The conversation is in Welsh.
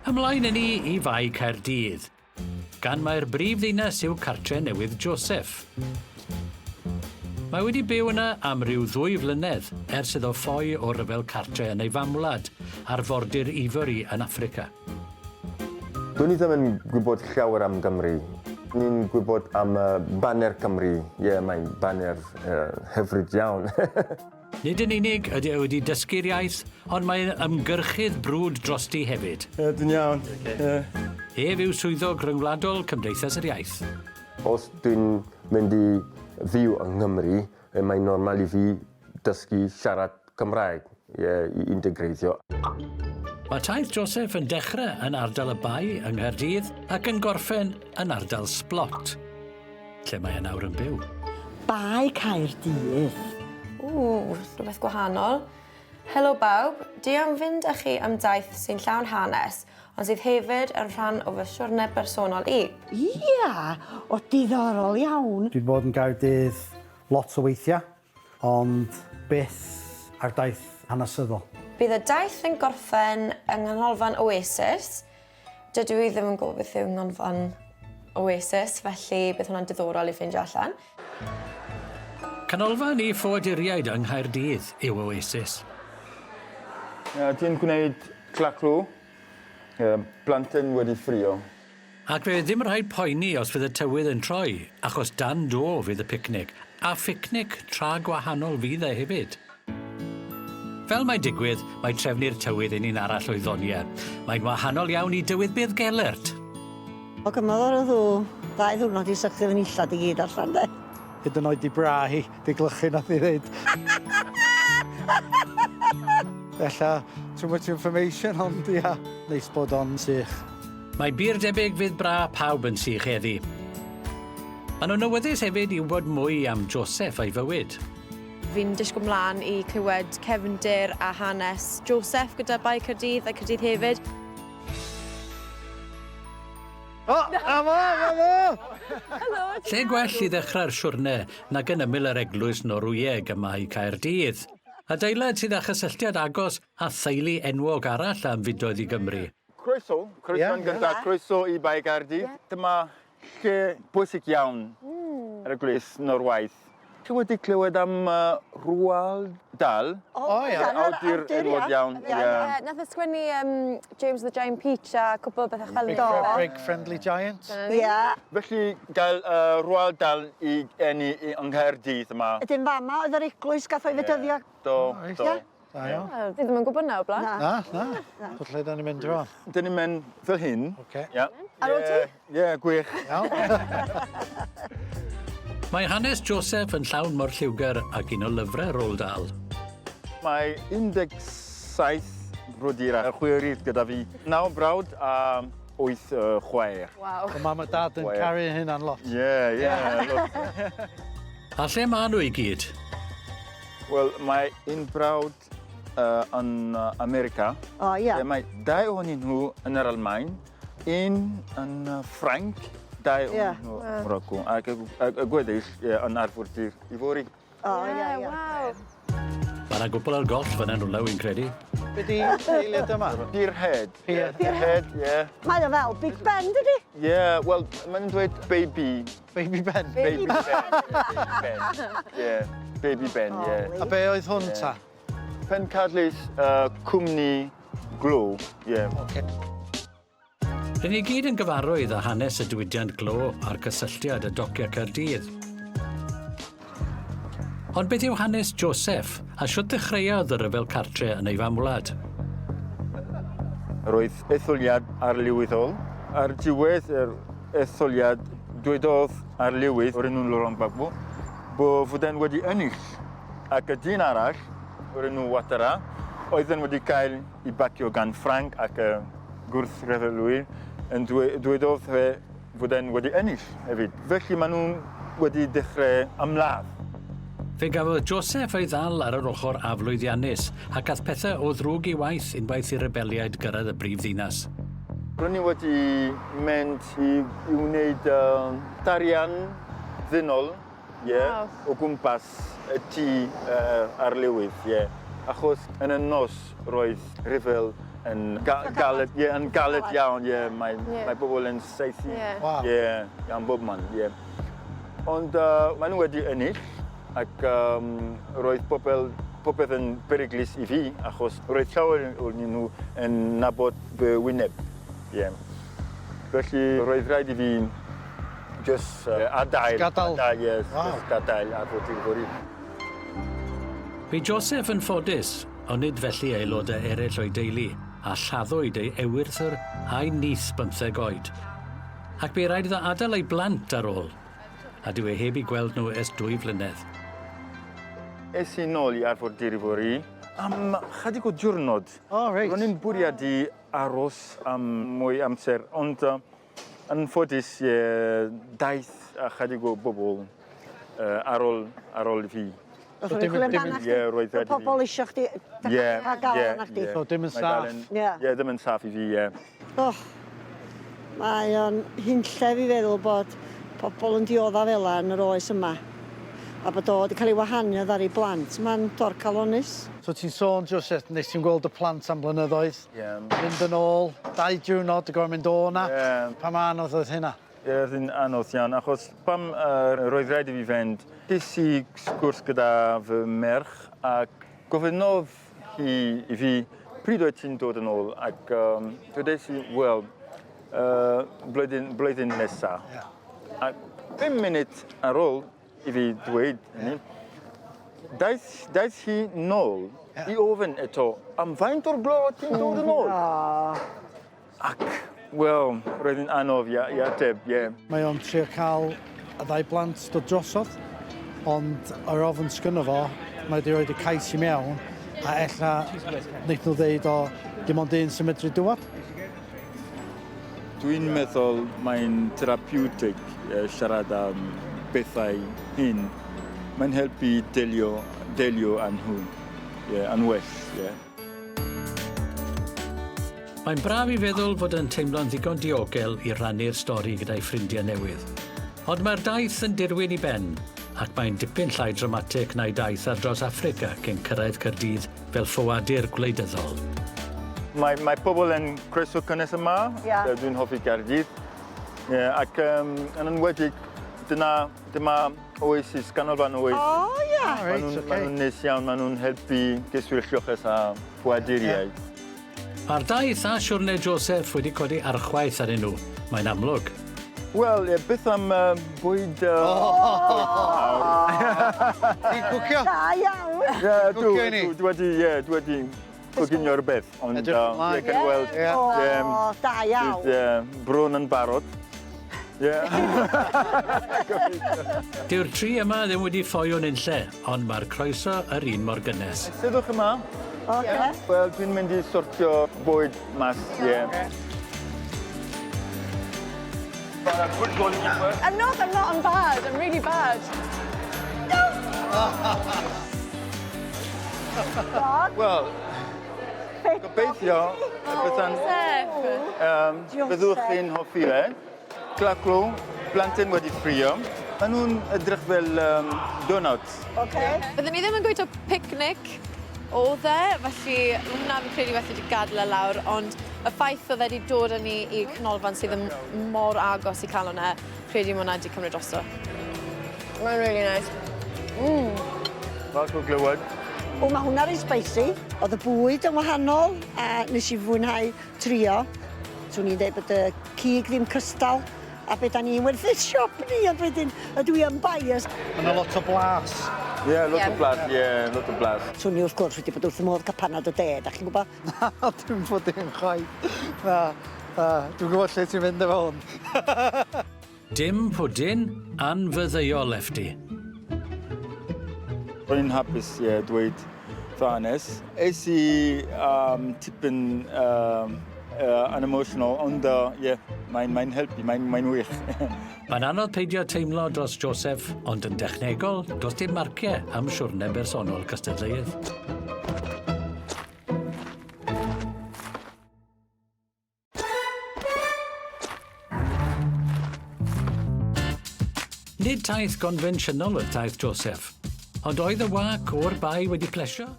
Ymlaen â ni i Fae Caerdydd, gan mai'r brif ddinas yw cartre newydd Joseph. Mae wedi byw yna am ryw ddwy flynedd ers iddo ffoi o ryfel cartre yn ei famwlad, arfordir Ivory yn Affrica. Do'n i ddim yn gwybod llawer am Gymru. Ni'n gwybod am baner Cymru, ie, mae'n baner hyfryd iawn. Nid yn unig ydy e wedi dysgu'r iaith, ond mae'n ymgyrchydd brwd drosti hefyd. Ie, dwi'n iawn. Ie. Ef yw swyddog rhyngwladol Cymdeithas yr Iaith. Os dwi'n mynd i fyw yng Nghymru, mae'n normal i fi dysgu siarad Cymraeg, ie, i integreiddio. Mae taith Joseph yn dechrau yn ardal y Bae yng Nghaerdydd ac yn gorffen yn ardal Splott. Lle mae e nawr yn byw? Bae Caerdydd. Ww, rhywbeth gwahanol. Helo bawb, dwi am fynd â chi am daith sy'n llawn hanes, ond sydd hefyd yn rhan o fy siwrne bersonol i. Ia, o diddorol iawn. Dwi 'di bod yn Gaerdydd lot o weithiau, ond byth ar daith hanesyddol. Bydd y daith yn gorffen yng Nghanolfan Oasis, Dydw i ddim yn gwybod beth yw Nghanolfan Oasis, felly bydd hwnna'n diddorol i ffeindio allan. Canolfan i ffoaduriaid yng Nghaerdydd yw Oasis. Ie, ti'n gwneud claclw, ie, plantain wedi ffrio. Ac fe fydd ddim rhaid poeni os fydd y tywydd yn troi, achos dan do fydd y picnic, a phicnic tra gwahanol fydd e hefyd. Fel mae'n digwydd, mae trefnu'r tywydd yn un arall o'i ddoniau. Mae'n wahanol iawn i dywydd Bedd Gelert. O gymrodd o'r ddw, ddau ddiwrnod i sychu fy nillad i gyd allan de. Hyd yn oed 'di bra hi 'di glychu nath hi ddeud. Ella too much information ond ia, neis bod o'n sych. Mae bur debyg fydd bra pawb yn sych heddi. Maen nhw'n awyddus hefyd i wybod mwy am Joseph a'i fywyd. Fi'n disgwyl mlaen i clywed cefndir a hanes Joseph gyda Bae Caerdydd a Caerdydd hefyd. O, a fo, a fo! Helo! Lle gwell i ddechrau'r siwrne nag yn ymyl yr eglwys Norwyeg ym Mae Caerdydd, adeilad sydd â chysylltiad agos â theulu enwog arall am fudoedd i Gymru. Croeso, croeso yn gyntaf, croeso i Bae Caerdydd. Dyma Lle bwysig iawn ar y gwres Norwyaidd. Chi wedi clywed am Roald Dahl? O ia. Awdur enwog iawn. Ie. Nath e sgwennu yym James and the Giant Peach a cwpwl o bethe fel 'na. Do. Big Friendly Giant. Ie. Felly gael Roald Dahl i eni yng Nghaerdydd yma. Wedyn fama oedd yr eglwys gath o'i fedyddio. Do, do. Da iawn. Wel, fi ddim yn gwybod 'na o'r blaen. Na. Na, na. So lle 'dan ni'n mynd rŵan? 'Dyn ni'n mynd fel hyn. Oce. Ia. Ar ôl ti? Ie, gwych. Iawn. Mae hanes Joseph yn llawn mor lliwgar ag un o lyfrau Roald Dahl. Mae 17 brodyr a chwiorydd gyda fi. Naw brawd a wyth chwaer. Waw. Ma' mam a dad yn caru eu hunan lot. Ie, ie, lot. A lle maen nhw i gyd? Wel, mae un brawd uh, yn America. O, oh, ia. Yeah. Mae dau ohonyn nhw yn yr Almaen, un yn Ffrainc, dau ohonyn yeah. nhw yn Morocco, ac y, y, y gweddill yeah, yn arfordir Ifori. O, oh, ie, ie. Waw. Mae yna gwpl ar goll fan hyn rhywle, wy'n credu. Be di eiliad yma? Pierhead. Pierhead, ie. Mae o fel Big Ben, dydi? Ie, wel, maen nhw'n dweud baby. Baby Ben. Baby Ben. Baby Ben. Ie. Baby Ben, ie. A be oedd hwn ta? Pencadlys uh, cwmni glo, ie. Okay. Rŷn ni gyd yn gyfarwydd â hanes y diwydiant glo a'r cysylltiad â dociau Caerdydd. Ond beth yw hanes Joseph a shwt ddechreuodd y rhyfel cartre yn ei famwlad? Roedd etholiad arlywyddol. Ar diwedd yr etholiad, dwedodd arlywydd o'r enw Laurent Gbagbo bod fod e'n wedi ennill ac y dyn arall o'r enw Ouattara oedd yn wedi cael ei bacio gan Ffrainc ac y gwrthryfelwyr yn dwedodd fe fod e'n wedi ennill hefyd. Felly maen nhw wedi dechrau ymladd. Fe gafodd Joseph ei ddal ar yr ochr aflwyddiannus, ac ath pethau o ddrwg i waeth unwaith i'r rebeliaid gyrraedd y brif ddinas. Ro'n i wedi mynd i, i wneud uh, tarian ddynol yeah, wow. o gwmpas y tŷ uh, arlywydd. Yeah. Achos yn y nos roedd rhyfel yn ga galed, ie, yn galed iawn, ie, mae, yeah. mae bobl yn saethu, ie, yeah. Wow. yeah, am bob man, ie. Yeah. Ond uh, maen nhw wedi ennill ac um, roedd pobl, popeth yn beryglus i fi achos roedd llawer o'n nhw yn nabod fy wyneb. Ie. Yeah. Felly roedd rhaid i fi just uh, adael. Gadael. Adael, yes, Wow. just gadael ar fod i'r fory. Bu Joseph yn ffodus, ond nid felly aelodau eraill o'i deulu, a lladdwyd ei ewythr a'i nith bymtheg oed. Ac bu raid iddo adael ei blant ar ôl, a dyw e heb i gweld nhw ers 2 flynedd. Es i nôl i arfordir Ivory am chydig o diwrnod. O, reit. Ro'n i'n bwriadu aros am mwy amser, ond uh, yn ffodus ie, daeth ychydig o bobl uh, ar ôl, ar ôl fi. Oedd dim- nhw'n chwilio dim- amdana chdi. Ie, roedd Oedd rhaid i fi. pobl isio chdi Ie, cael gael ie, arna chdi. ie. So dim yn Mae saff. dal yn- Ie. Ie, ddim yn saff i fi, ie. Och, mae o'n hunllef i feddwl bod pobl yn diodda fel 'a yn yr oes yma. A bod o wedi cael ei wahanu oddi ar ei blant. Mae'n dorcalonnus. So ti'n sôn, Joseph, nes ti'n gweld y plant am blynyddoedd? Ie. Mynd yn ôl, 2 diwrnod, yn gorfod mynd o 'na. Ie. Pa mor anodd oedd hynna? Ie, oedd yn anodd iawn, achos pam uh, roedd rhaid i fi fynd, ges i sgwrs gyda fy merch ac gofynnodd hi i fi pryd oedd ti'n dod yn ôl ac um, dwedes i, wel, uh, blwyddyn, blwyddyn nesa. Yeah. Ac 5 munud ar ôl i fi dweud hynny, daeth, daeth hi nôl Ie. i ofyn eto, am faint o'r gloch ti'n dod yn ôl? Ac, wel, roedd yn anodd i, i ateb, ie. Yeah. Mae o'n trio cael y ddau blant dod drosodd, ond yr ofn sgynno fo, mae wedi rhoi y cais i mewn, a ella wneith nhw ddeud o dim ond un sy'n medru dŵad. Dwi'n meddwl mae'n therapeutic siarad am bethau hyn. Mae'n helpu delio, delio â nhw, yeah, yn well. Yeah. Mae'n braf i feddwl fod yn teimlo'n ddigon diogel i rannu'r stori gyda'i ffrindiau newydd. Ond mae'r daith yn dirwyn i ben, ac mae'n dipyn llai dramatig na'i daith ar draws Affrica cyn cyrraedd Caerdydd fel ffoadur gwleidyddol. Mae, mae pobl yn croeso cynnes yma. Ie. Dwi'n hoffi Caerdydd. Yeah, ac um, yn enwedig, dyna, dyma Oasis, ganolfan Oasis. O, ia. Maen Reit, nhw'n oce. ma nhw'n neis iawn, maen nhw'n helpu ceiswyr lloches a ffoaduriaid. Mae'r daith a siwrne Joseph wedi codi archwaeth arnyn nhw. Mae'n amlwg. Wel, ie, beth am uh, bwyd... Ti'n cwcio? Da iawn. Ie, dwi, Cwcio i ni? dwi, dwi wedi, ie, dwi wedi coginio rhywbeth. Ond, Edrych ymlaen. Ie, gan weld. Ie. Ie, O, da iawn. Bydd bron yn barod. Ie. Dyw'r tri yma ddim wedi ffoi o'n unlle, ond mae'r croeso yr un mor gynnes. Siddwch yma. Oce. Wel, dwi'n mynd i sortio bwyd mas, ie. Good goalkeeper. I'm not, I'm not, I'm bad. I'm really bad. Wel, gobeithio, byddan, Sef. byddwch chi'n hoffi fe. Claclo, plantain wedi ffrio. Maen nhw'n edrych fel donuts. Oce. Byddwn ni ddim yn gweud o picnic oedd e, felly hwnna fi'n credu felly wedi gadael e lawr, ond y ffaith oedd e wedi dod â ni i canolfan sydd yn mor agos i cael hwnna, credu mae hwnna wedi cymryd drosto. Mae'n really nice. Falch o glywed. O, mae hwnna reit spicy. Oedd y bwyd yn wahanol a nes i fwynhau trio. Swn i'n dweud bod y cig ddim cystal a be da ni'n werthu siop ni, ond wedyn ydw i yn biased. Mae yna lot o blas. Ie, yeah, lot Ie. o blas, ie, yeah, lot o blas. Swn i wrth gwrs wedi bod wrth y modd cael panad o de, da chi'n gwybod? Na, dwi'n bod dim chwaith. Na, na, dwi'n gwybod lle ti'n mynd efo hwn. Dim pwdin, anfyddeuol lefty. Ro'n i'n hapus, ie, dweud fy hanes. Es i tipyn yn emotional, ond ie, yeah, mae'n mae helpu, mae'n mae wych. Mae'n anodd peidio teimlo dros Joseph, ond yn dechnegol, does dim marciau am siwrne bersonol cystadleuaeth. Nid taith gonfensiynol oedd taith Joseph, ond oedd y wâc o'r bae wedi plesio?